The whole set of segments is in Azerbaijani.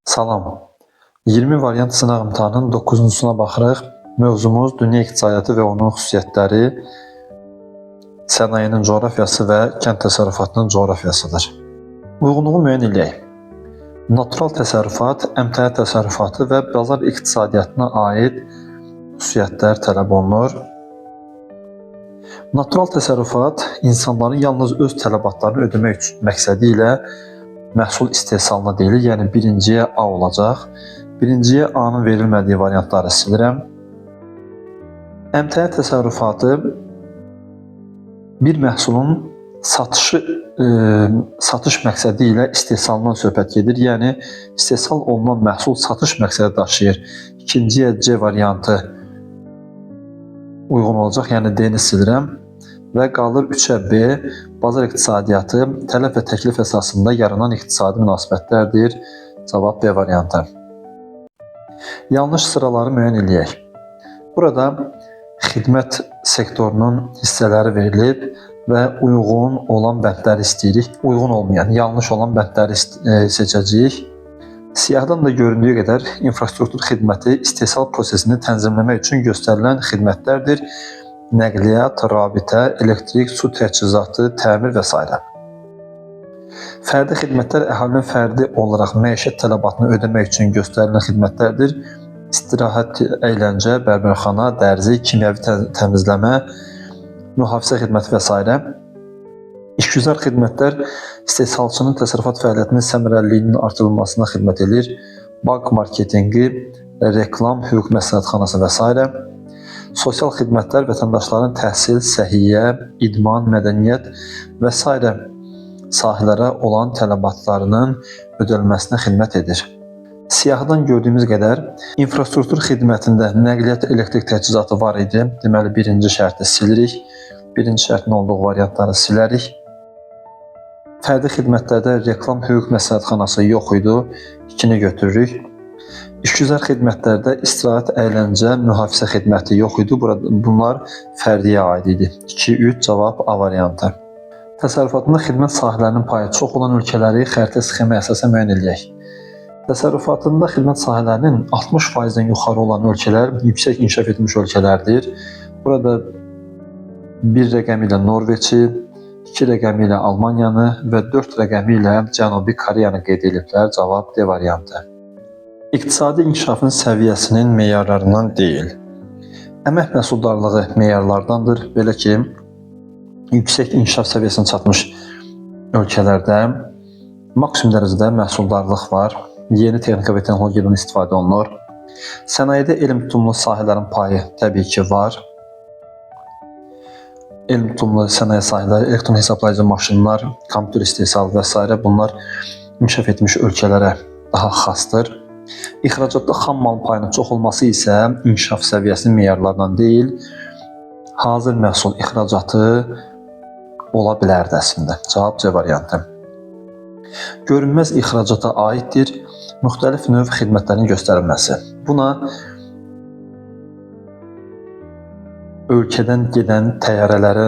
Salam. 20 variant sınaq imtahanının 9-cusuna baxırıq. Mövzumuz dünya iqtisadiyyatı və onun xüsusiyyətləri, sənayenin coğrafiyası və kənd təsərrüfatının coğrafiyasıdır. Uyğunluğu müəyyən eləyək. Natural təsərrüfat, əmtəə təsərrüfatı və bazar iqtisadiyyatına aid xüsusiyyətlər tələb olunur. Natural təsərrüfat insanların yalnız öz tələbatlarını ödəmək üçün məqsədi ilə məhsul istehsalına deyilir. Yəni birinciyə A olacaq. Birinciyə A-nın verilmədiyi variantları silirəm. Əmtəə təsərrüfatı bir məhsulun satışı satış məqsədi ilə istehsalından söhbət gedir. Yəni istehsal olunan məhsul satış məqsədi daşıyır. İkinciyə C variantı uyğun olacaq. Yəni D-ni silirəm və qalır 3-ə B. Bazar iqtisadiyyatı tələb və təklif əsasında yaranan iqtisadi münasibətlərdir. Cavab B variantı. Yanlış sıraları müəyyən eləyək. Burada xidmət sektorunun hissələri verilib və uyğun olan bəndləri istəyirik. Uyğun olmayan, yanlış olan bəndləri seçəcəyik. Siyahıdan da göründüyü qədər infrastruktur xidməti istehsal prosesini tənzimləmək üçün göstərilən xidmətlərdir. Nəqliyyat, rabitə, elektrik, su təchizatı, təmir və s. Fərdi xidmətlər əhalinin fərdi olaraq məişət tələbatını ödəmək üçün göstərilən xidmətlərdir. İstirahət, əyləncə, bərbərxana, dərzi, kimyəvi təmizləmə, mühafizə xidməti və s. İşgüzar xidmətlər istehsalçının təsərrüfat fəaliyyətinin səmərəliliyinin artırılmasına xidmət edir. Bank marketinqi, reklam, hüquq məsləhətxanası və s. Sosial xidmətlər vətəndaşların təhsil, səhiyyə, idman, mədəniyyət və s. sahələrə olan tələbatlarının ödənilməsinə xidmət edir. Siyahıdan gördüyümüz qədər infrastruktur xidmətində nəqliyyat, elektrik təchizatı var idi. Deməli, birinci şərti silirik. Birinci şərtin olduğu variantları silərik. Fərdi xidmətlərdə reklam, hüquq məsləhətxanası yox idi. 2-ni götürürük. İşgüzar xidmətlərdə istirahət, əyləncə, mühafizə xidməti yox idi. Burada bunlar fərdiyə aid idi. 2, 3 cavab A variantı. Təsərrüfatında xidmət sahələrinin payı çox olan ölkələri xəritə sxemaya əsasən müəyyən eləyək. Təsərrüfatında xidmət sahələrinin 60%-dən yuxarı olan ölkələr yüksək inkişaf etmiş ölkələrdir. Burada bir rəqəmi ilə Norveçi, 2 rəqəmi ilə Almaniyanı və 4 rəqəmi ilə Cənubi Koreyanı qeyd ediblər. Cavab D variantı. İqtisadi inkişafın səviyyəsinin meyarlarından deyil. Əmək məhsuldarlığı meyarlardandır. Belə ki, yüksək inkişaf səviyyəsinə çatmış ölkələrdə maksimum dərəcədə məhsuldarlıq var. Yeni texnika və texnologiyadan istifadə olunur. Sənayedə elm tutumlu sahələrin payı təbii ki var. Elm tutumlu sənaye sahələri, elektron hesablayıcı maşınlar, kompüter istehsalı və s. bunlar inkişaf etmiş ölkələrə daha xasdır. İxracatda xam malın payının çox olması isə inkişaf səviyyəsinin meyarlarından deyil, hazır məhsul ixracatı ola bilərdi əslində. Cavab C variantı. Görünməz ixracata aiddir müxtəlif növ xidmətlərin göstərilməsi. Buna ölkədən gedən təyyarələrə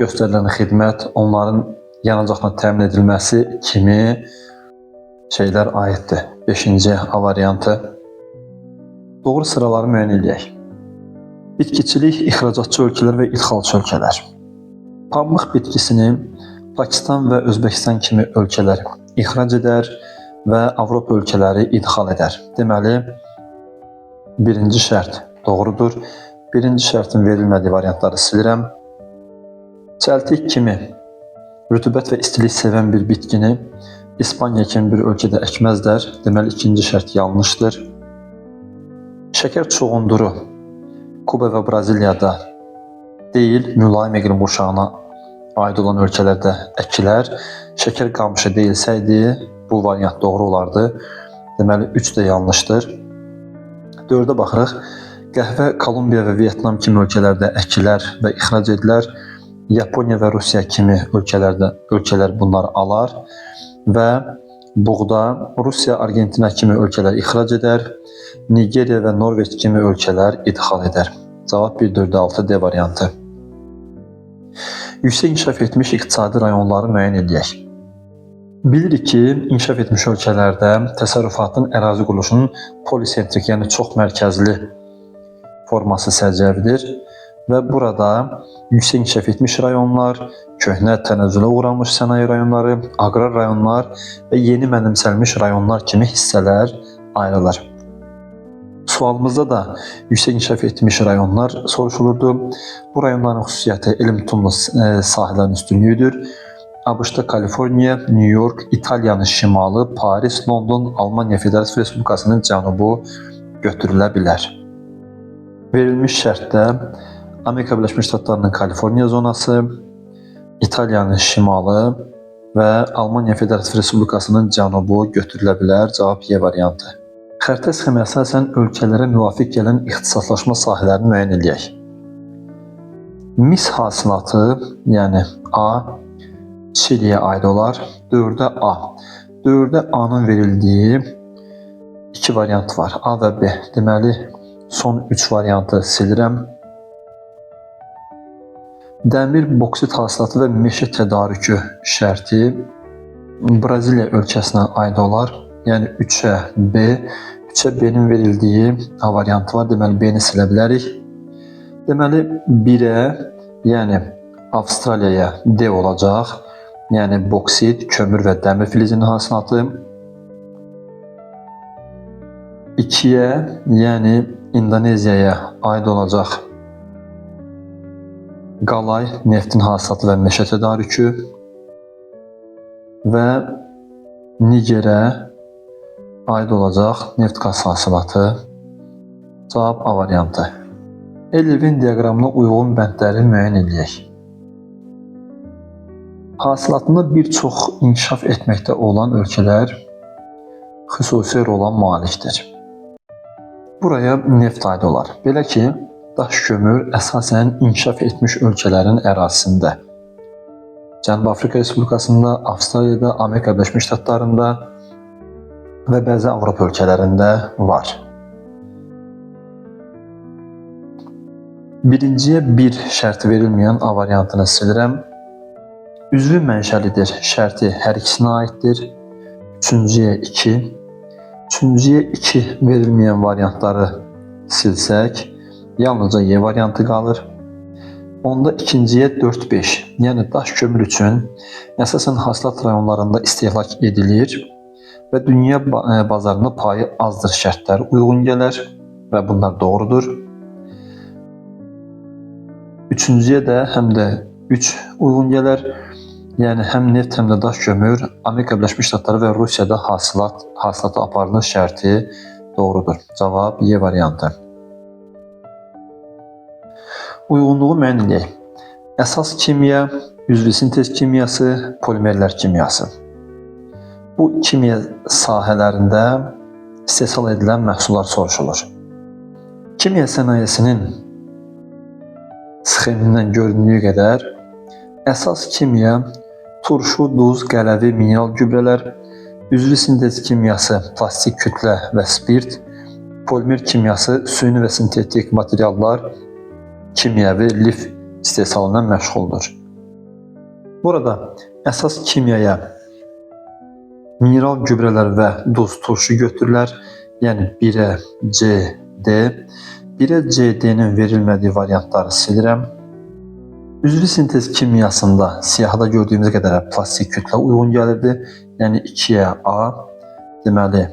göstərilən xidmət, onların yanacaqla təmin edilməsi kimi şeylər aiddir. 5-ci A variantı. Doğru sıraları müəyyən eləyək. Bitkiçilik, ixracatçı ölkələr və idxalçı ölkələr. Pambıq bitkisini Pakistan və Özbəkistan kimi ölkələr ixrac edər və Avropa ölkələri idxal edər. Deməli, birinci şərt doğrudur. Birinci şərtin verilmədiyi variantları silirəm. Çəltik kimi rütubət və istilik sevən bir bitkini İspaniya kimi bir ölkədə əkməzlər. Deməli, ikinci şərt yanlışdır. Şəkər çuğunduru Kuba və Braziliyada deyil, mülayim iqlim qurşağına aid olan ölkələrdə əkilər. Şəkər qamışı deyilsəydi, bu variant doğru olardı. Deməli, 3 də yanlışdır. 4-ə baxırıq. Qəhvə Kolumbiya və Vyetnam kimi ölkələrdə əkilər və ixrac edilər. Yaponiya və Rusiya kimi ölkələrdə ölkələr bunları alar və buğda Rusiya, Argentina kimi ölkələr ixrac edər. Nigeriya və Norveç kimi ölkələr idxal edər. Cavab 1, 4, 6 D variantı. Yüksək inkişaf etmiş iqtisadi rayonları müəyyən eləyək. Bilirik ki, inkişaf etmiş ölkələrdə təsərrüfatın ərazi quruluşunun polisentrik, yəni çox mərkəzli forması səciyyəvidir və burada yüksək inkişaf etmiş rayonlar, köhnə tənəzzülə uğramış sənaye rayonları, aqrar rayonlar və yeni mənimsənmiş rayonlar kimi hissələr ayrılır. Sualımızda da yüksək inkişaf etmiş rayonlar soruşulurdu. Bu rayonların xüsusiyyəti elm tutumlu sahələrin üstünlüyüdür. ABŞ-da Kaliforniya, New York, İtaliyanın şimalı, Paris, London, Almaniya Federativ Respublikasının cənubu götürülə bilər. Verilmiş şərtdə Amerika Birləşmiş Ştatlarının Kaliforniya zonası, İtaliyanın şimalı və Almaniya Federativ Respublikasının cənubu götürülə bilər. Cavab Y variantı. Xəritə sxemə əsasən ölkələrə müvafiq gələn ixtisaslaşma sahələrini müəyyən eləyək. Mis hasilatı, yəni A, Çiliyə aid olar. 4-ə A. 4-ə A-nın verildiyi iki variant var. A və B. Deməli, son 3 variantı silirəm. Dəmir, boksit hasilatı və meşə tədarükü şərti Braziliya ölkəsinə aid olar. Yəni 3-ə B. 3-ə B-nin verildiyi A variantı var. Deməli, B-ni silə bilərik. Deməli, 1-ə, yəni Avstraliyaya D olacaq. Yəni boksit, kömür və dəmir filizinin hasilatı. 2-yə, yəni İndoneziyaya aid olacaq qalay, neftin hasilatı və meşə tədarükü və Nigerə aid olacaq neft qaz hasilatı. Cavab A variantı. Elvin diaqramına uyğun bəndləri müəyyən eləyək. Hasilatında bir çox inkişaf etməkdə olan ölkələr xüsusi rola malikdir. Buraya neft aid olar. Belə ki, daş kömür əsasən inkişaf etmiş ölkələrin ərazisində, Cənubi Afrika Respublikasında, Avstraliyada, Amerika Birləşmiş Ştatlarında və bəzi Avropa ölkələrində var. Birinciyə 1 şərti verilməyən A variantını silirəm. Üzvü mənşəlidir şərti hər ikisinə aiddir. Üçüncüyə 2. Üçüncüyə 2 verilməyən variantları silsək, yalnızca Y variantı qalır. Onda ikinciyə 4-5, yəni daş kömür üçün əsasən hasilat rayonlarında istehlak edilir və dünya bazarında payı azdır şərtlər uyğun gələr və bunlar doğrudur. Üçüncüyə də həm də 3 uyğun gələr. Yəni həm neft, həm də daş kömür Amerika Birləşmiş Ştatları və Rusiyada hasilatı aparılır şərti doğrudur. Cavab Y variantı. Uyğunluğu müəyyən eləyək. Əsas kimya, üzvü sintez kimyası, polimerlər kimyası. Bu kimya sahələrində istehsal edilən məhsullar soruşulur. Kimya sənayesinin sxemindən göründüyü qədər əsas kimya turşu, duz, qələvi, mineral gübrələr, üzvü sintez kimyası, plastik kütlə və spirt, polimer kimyası, süni və sintetik materiallar, kimyəvi lif istehsalından məşğuldur. Burada əsas kimyaya mineral gübrələr və duz, turşu götürürlər. Yəni 1-ə C, D. 1-ə C, D-nin verilmədiyi variantları silirəm. Üzvü sintez kimyasında siyahıda gördüyümüz qədər plastik kütlə uyğun gəlirdi. Yəni 2-yə A, deməli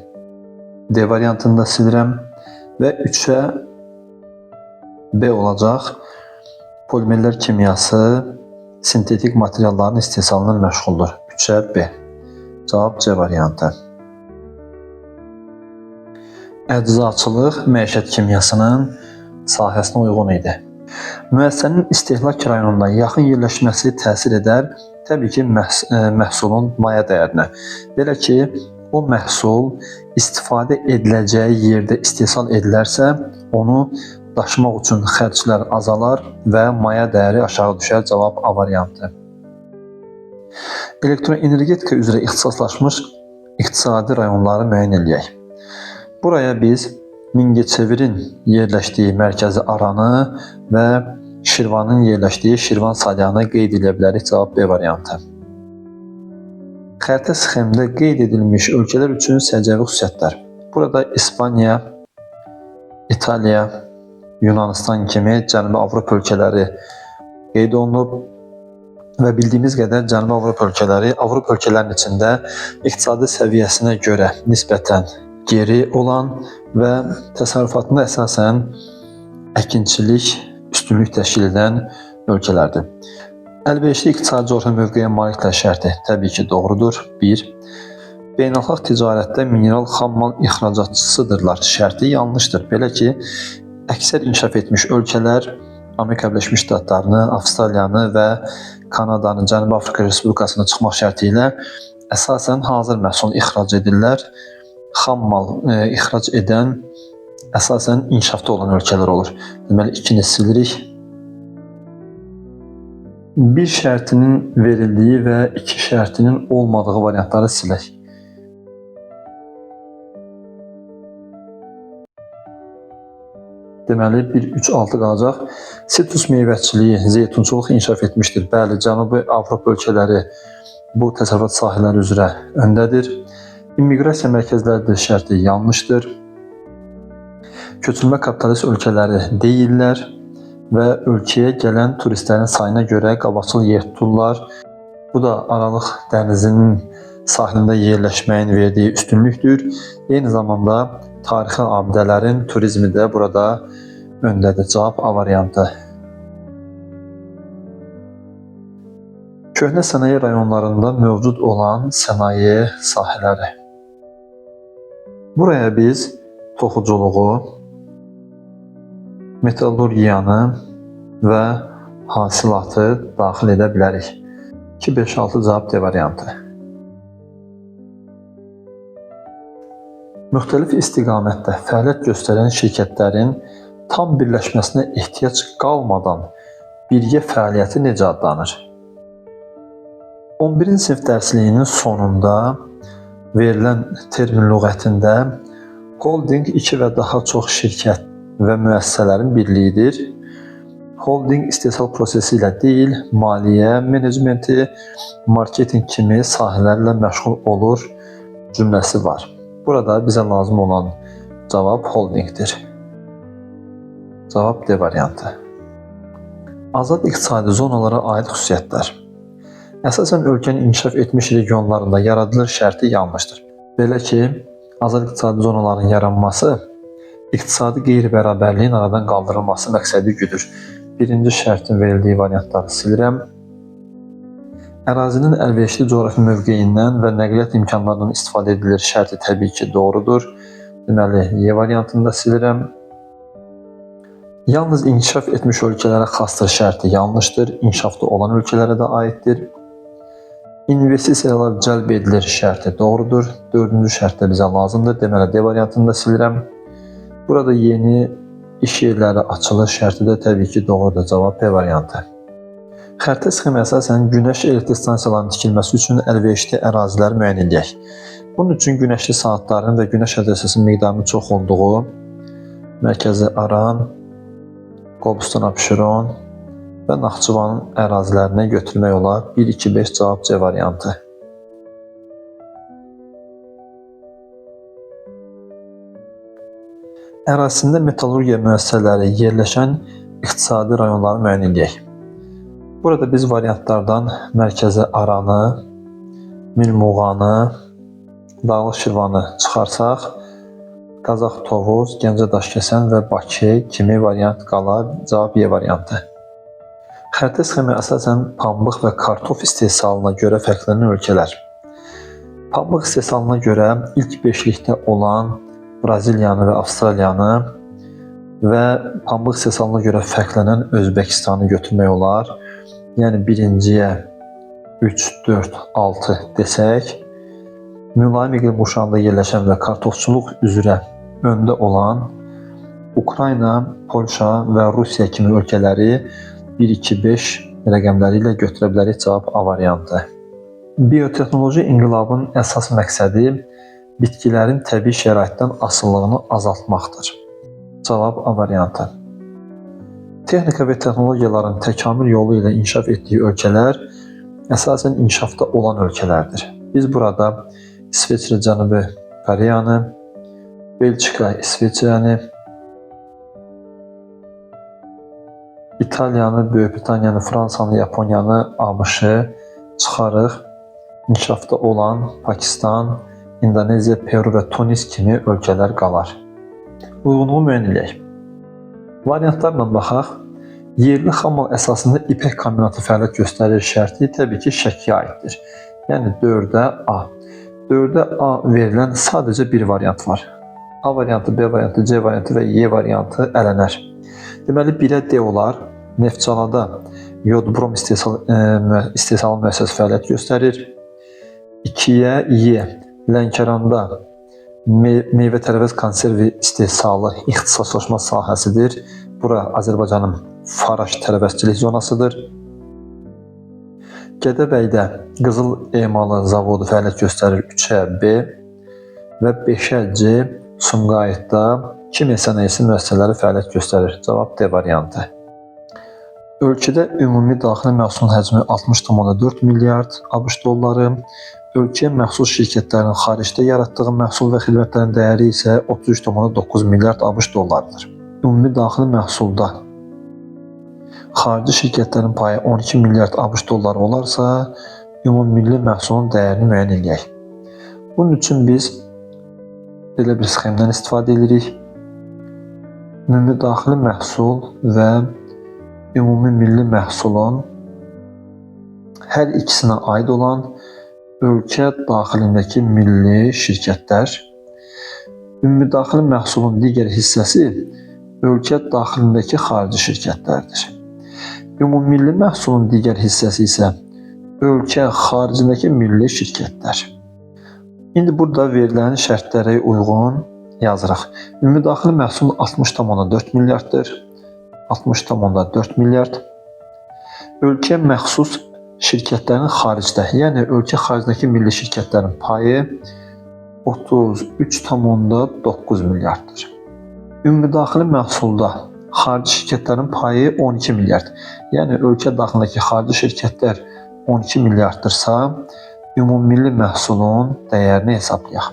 D variantını da silirəm və 3-ə B olacaq. Polimerlər kimyası sintetik materialların istehsalından məşğuldur. 3-ə B. Cavab C variantı. Əczaçılıq məişət kimyasının sahəsinə uyğun idi. Müəssisənin istehlak rayonunda yaxın yerləşməsi təsir edər təbii ki, məhsulun maya dəyərinə. Belə ki, o məhsul istifadə ediləcəyi yerdə istehsal edilərsə, onu daşımaq üçün xərclər azalar və maya dəyəri aşağı düşər. Cavab A variantı. Elektroenergetika üzrə ixtisaslaşmış iqtisadi rayonları müəyyən eləyək. Buraya biz Mingəçevirin yerləşdiyi mərkəzi Aranı və Şirvanın yerləşdiyi Şirvan Salyanı qeyd edə bilərik. Cavab B variantı. Xəritə sxemdə qeyd edilmiş ölkələr üçün səciyyəvi xüsusiyyətlər. Burada İspaniya, İtaliya, Yunanistan kimi Cənubi Avropa ölkələri qeyd olunub və bildiyimiz qədər Cənubi Avropa ölkələri Avropa ölkələrinin içində iqtisadi səviyyəsinə görə nisbətən geri olan və təsərrüfatında əsasən əkinçilik üstünlük təşkil edən ölkələrdir. Əlverişli iqtisadi coğrafi mövqeyə maliklər şərti təbii ki, doğrudur. 1. Beynəlxalq ticarətdə mineral xammal ixracatçısıdırlar şərti yanlışdır. Belə ki, əksər inkişaf etmiş ölkələr Amerika Birləşmiş Ştatlarını, Avstraliyanı və Kanadanı, Cənubi Afrika Respublikasını çıxmaq şərti ilə əsasən hazır məhsul ixrac edirlər. Xam mal ixrac edən əsasən inkişafda olan ölkələr olur. Deməli, 2-ni silirik. Bir şərtinin verildiyi və iki şərtinin olmadığı variantları silək. Deməli, 1, 3, 6 qalacaq. Sitrus meyvəçiliyi, zeytunçuluq inkişaf etmişdir. Bəli, Cənubi Avropa ölkələri bu təsərrüfat sahələri üzrə öndədir. İmmiqrasiya mərkəzləridir şərti yanlışdır. Köçürmə kapitalist ölkələri deyirlər və ölkəyə gələn turistlərin sayına görə qabaqcıl yer tuturlar. Bu da Aralıq dənizinin sahilində yerləşməyin verdiyi üstünlükdür. Eyni zamanda tarixi abidələrin turizmi də burada öndədir. Cavab A variantı. Köhnə sənaye rayonlarında mövcud olan sənaye sahələri. Buraya biz toxuculuğu, metallurgiyanı və hasilatı daxil edə bilərik. 2, 5, 6 cavab D variantı. Müxtəlif istiqamətdə fəaliyyət göstərən şirkətlərin tam birləşməsinə ehtiyac qalmadan birgə fəaliyyəti necə adlanır? 11-ci sinif dərsliyinin sonunda verilən termin lüğətində holding iki və daha çox şirkət və müəssisələrin birliyidir. Holding istehsal prosesi ilə deyil, maliyyə, menecmenti, marketinq kimi sahələrlə məşğul olur cümləsi var. Burada bizə lazım olan cavab holdingdir. Cavab D variantı. Azad iqtisadi zonalara aid xüsusiyyətlər. Əsasən ölkənin inkişaf etmiş regionlarında yaradılır şərti yanlışdır. Belə ki, azad iqtisadi zonaların yaranması iqtisadi qeyri-bərabərliyin aradan qaldırılması məqsədi güdür. Birinci şərtin verildiyi variantları silirəm. Ərazinin əlverişli coğrafi mövqeyindən və nəqliyyat imkanlarından istifadə edilir şərti təbii ki, doğrudur. Deməli, Y variantını da silirəm. Yalnız inkişaf etmiş ölkələrə xasdır şərti yanlışdır. İnkişafda olan ölkələrə də aiddir. İnvestisiyalar cəlb edilir şərti doğrudur. Dördüncü şərt də bizə lazımdır. Deməli, D variantını da silirəm. Burada yeni iş yerləri açılır şərti də təbii ki, doğrudur. Cavab B variantı. Xəritə sxemi əsasən günəş elektrik stansiyalarının tikilməsi üçün əlverişli ərazilər müəyyən edək. Bunun üçün günəşli saatların və günəş radiasiyasının miqdarının çox olduğu Mərkəzi Aran, Qobustan Abşeron və Naxçıvanın ərazilərinə götürmək olar. 1, 2, 5 cavab C variantı. Ərazisində metallurgiya müəssisələri yerləşən iqtisadi rayonları müəyyən edək. Burada biz variantlardan Mərkəzi Aranı, Milmuğanı, Dağlıq Şirvanı çıxarsaq, Qazax Tovuz, Gəncə Daşkəsən və Bakı kimi variant qalar. Cavab Y variantı. Xəritə sxemi əsasən pambıq və kartof istehsalına görə fərqlənən ölkələr. Pambıq istehsalına görə ilk beşlikdə olan Braziliyanı və Avstraliyanı və pambıq istehsalına görə fərqlənən Özbəkistanı götürmək olar. Yəni birinciyə 3, 4, 6 desək, mülayim iqlim qurşağında yerləşən və kartofçuluq üzrə öndə olan Ukrayna, Polşa və Rusiya kimi ölkələri 1, 2, 5 rəqəmləri ilə götürə bilərik. Cavab A variantı. Biotexnoloji inqilabın əsas məqsədi bitkilərin təbii şəraitdən asılılığını azaltmaqdır. Cavab A variantı. Texnika və texnologiyaların təkamül yolu ilə inkişaf etdiyi ölkələr əsasən inkişafda olan ölkələrdir. Biz burada İsveçrə, Cənubi Koreyanı, Belçika, İsveçrəni, İtaliyanı, Böyük Britaniyanı, Fransanı, Yaponiyanı, ABŞ-ı çıxarıq. İnkişafda olan Pakistan, İndoneziya, Peru və Tunis kimi ölkələr qalar. Uyğunluğu müəyyən eləyək. Variantlarla baxaq. Yerli xammal əsasında ipək kombinatı fəaliyyət göstərir şərti təbii ki, Şəkiyə aiddir. Yəni 4-ə A. 4-ə A verilən sadəcə bir variant var. A variantı, B variantı, C variantı və Y variantı ələnər. Deməli 1-ə D olar. Neftçalada yod-brom istehsal müəssisəsi fəaliyyət göstərir. 2-yə Y. Lənkəranda meyvə tərəvəz konservi istehsalı ixtisaslaşma sahəsidir. Bura Azərbaycanın Faraş tərəvəzçilik zonasıdır. Gədəbəydə qızıl emalı zavodu fəaliyyət göstərir 3-ə B və 5-ə C Sumqayıtda kimya sənayesi müəssisələri fəaliyyət göstərir. Cavab D variantı. Ölkədə ümumi daxili məhsulun həcmi 60,4 milyard ABŞ dolları, ölkəyə məxsus şirkətlərin xaricdə yaratdığı məhsul və xidmətlərin dəyəri isə 33,9 milyard ABŞ dollarıdır. Ümumi daxili məhsulda xarici şirkətlərin payı 12 milyard ABŞ dolları olarsa, ümummilli məhsulun dəyərini müəyyən eləyək. Bunun üçün biz belə bir sxemdən istifadə edirik. Ümumi daxili məhsul və ümumi milli məhsulun hər ikisinə aid olan ölkə daxilindəki milli şirkətlər, ümumi daxili məhsulun digər hissəsi ölkə daxilindəki xarici şirkətlərdir. Ümummilli məhsulun digər hissəsi isə ölkə xaricindəki milli şirkətlər. İndi burada verilən şərtlərə uyğun yazırıq. Ümumi daxili məhsul 60,4 milyarddır. 60,4 milyard. Ölkə məxsus şirkətlərin xaricdə, yəni ölkə xaricindəki milli şirkətlərin payı 33,9 milyarddır. Ümumi daxili məhsulda xarici şirkətlərin payı 12 milyard. Yəni ölkə daxilindəki xarici şirkətlər 12 milyarddırsa, ümummilli məhsulun dəyərini hesablayaq.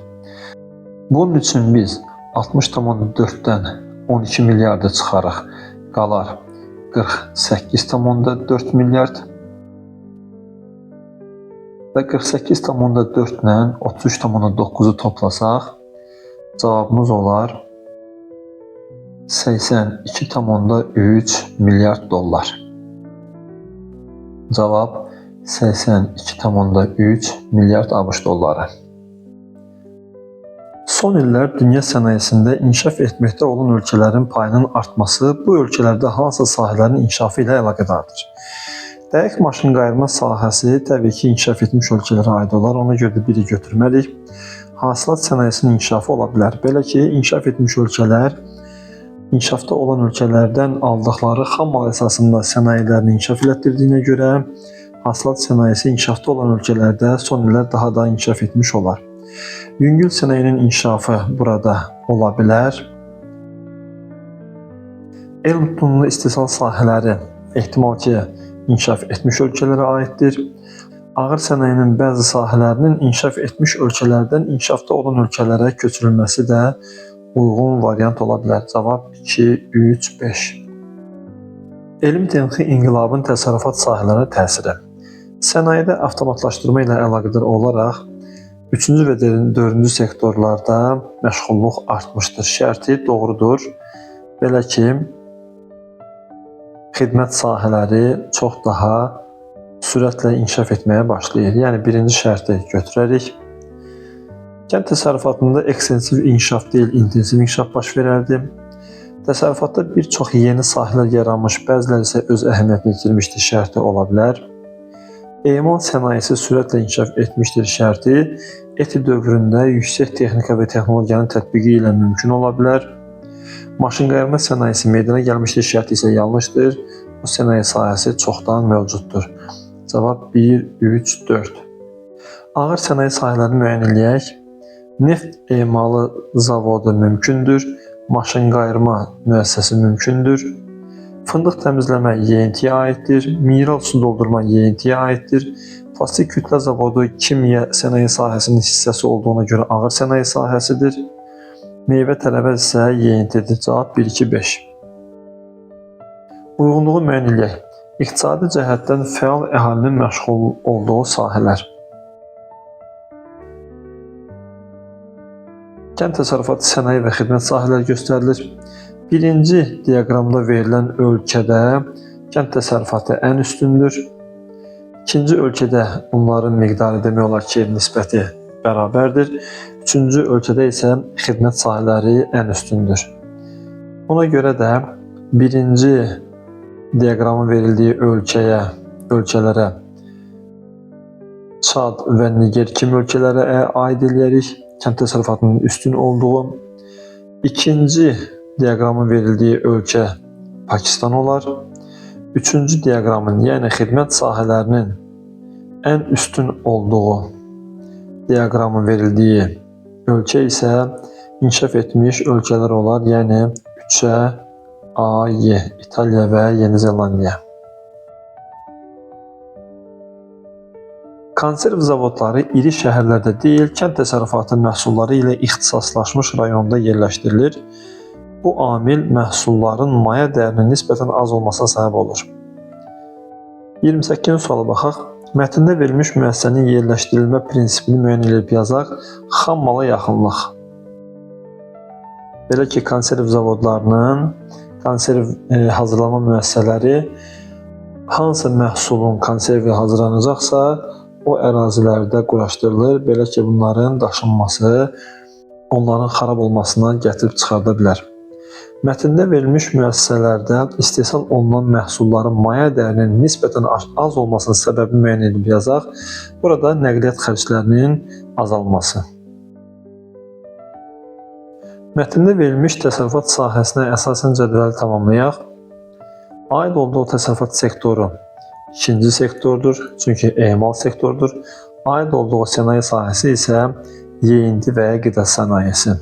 Bunun üçün biz 60,4-dən 12 milyardı çıxarıq. Qalar 48,4 milyard və 48,4 ilə 33,9-u toplasaq, cavabımız olar 82,3 milyard dollar. Cavab 82,3 milyard ABŞ dolları. Son illər dünya sənayesində inkişaf etməkdə olan ölkələrin payının artması bu ölkələrdə hansısa sahələrin inkişafı ilə əlaqədardır. Dəqiq maşın qayırma sahəsi təbii ki, inkişaf etmiş ölkələrə aid olar. Ona görə də biri götürməliyik. Hasilat sənayesinin inkişafı ola bilər. Belə ki, inkişaf etmiş ölkələr inkişafda olan ölkələrdən aldıqları xam mal əsasında sənayelerini inkişaf elətdirdiyinə görə hasilat sənayesi inkişafda olan ölkələrdə son illər daha da inkişaf etmiş olar. Yüngül sənayenin inkişafı burada ola bilər. Elm tutumlu istehsal sahələri ehtimal ki, inkişaf etmiş ölkələrə aiddir. Ağır sənayenin bəzi sahələrinin inkişaf etmiş ölkələrdən inkişafda olan ölkələrə köçürülməsi də uyğun variant ola bilər. Cavab 2, 3, 5. Elm texniki inqilabın təsərrüfat sahələrinə təsiri. Sənayedə avtomatlaşdırma ilə əlaqədar olaraq 3-cü və 4-cü sektorlarda məşğulluq artmışdır. Şərti doğrudur. Belə ki, xidmət sahələri çox daha sürətlə inkişaf etməyə başlayır. Yəni birinci şərti götürərik. Kənd təsərrüfatında ekstensiv inkişaf deyil, intensiv inkişaf baş verərdi. Təsərrüfatda bir çox yeni sahələr yaranmış, bəziləri isə öz əhəmiyyətini itirmişdir şərti ola bilər. Emal sənayesi sürətlə inkişaf etmişdir şərti eti dövründə yüksək texnika və texnologiyanın tətbiqi ilə mümkün ola bilər. Maşınqayırma sənayesi meydana gəlmişdir şərti isə yanlışdır. Bu sənaye sahəsi çoxdan mövcuddur. Cavab 1, 3, 4. Ağır sənaye sahələrini müəyyən eləyək. Neft emalı zavodu mümkündür. Maşınqayırma müəssisəsi mümkündür. Fındıq təmizləmə yeyintiyə aiddir. Mineral su doldurma yeyintiyə aiddir. Plastik kütlə zavodu kimya sənaye sahəsinin hissəsi olduğuna görə ağır sənaye sahəsidir. Meyvə tərəvəz isə yeyintidir. Cavab 1, 2, 5. Uyğunluğu müəyyən eləyək. İqtisadi cəhətdən fəal əhalinin məşğul olduğu sahələr. Kənd təsərrüfatı, sənaye və xidmət sahələri göstərilir. Birinci diaqramda verilən ölkədə kənd təsərrüfatı ən üstündür. İkinci ölkədə bunların miqdarı demək olar ki, nisbəti bərabərdir. Üçüncü ölkədə isə xidmət sahələri ən üstündür. Buna görə də birinci diaqramın verildiyi ölkələrə Çad və Niger kimi ölkələrə aid eləyərik. Kənd təsərrüfatının üstün olduğu. İkinci diaqramın verildiyi ölkə Pakistan olar. Üçüncü diaqramın, yəni xidmət sahələrinin ən üstün olduğu diaqramın verildiyi ölkə isə inkişaf etmiş ölkələr olar. Yəni 3-ə A, Y, İtaliya və Yeni Zelandiya. Konserv zavodları iri şəhərlərdə deyil, kənd təsərrüfatı məhsulları ilə ixtisaslaşmış rayonda yerləşdirilir. Bu amil məhsulların maya dəyərinin nisbətən az olmasına səbəb olur. 28-ci suala baxaq. Mətndə verilmiş müəssisənin yerləşdirilmə prinsipini müəyyən edib yazaq. Xam mala yaxınlıq. Belə ki, konserv zavodlarının, konserv hazırlama müəssisələri hansı məhsulun konservi hazırlanacaqsa, o ərazilərdə quraşdırılır. Belə ki, bunların daşınması onların xarab olmasına gətirib çıxarda bilər. Mətndə verilmiş müəssisələrdə istehsal olunan məhsulların maya dəyərinin nisbətən az olmasının səbəbini müəyyən edib yazaq. Burada nəqliyyat xərclərinin azalması. Mətndə verilmiş təsərrüfat sahəsinə əsasən cədvəli tamamlayaq. Aid olduğu təsərrüfat sektoru ikinci sektordur, çünki emal sektorudur. Aid olduğu sənaye sahəsi isə yeyinti və ya qida sənayesi.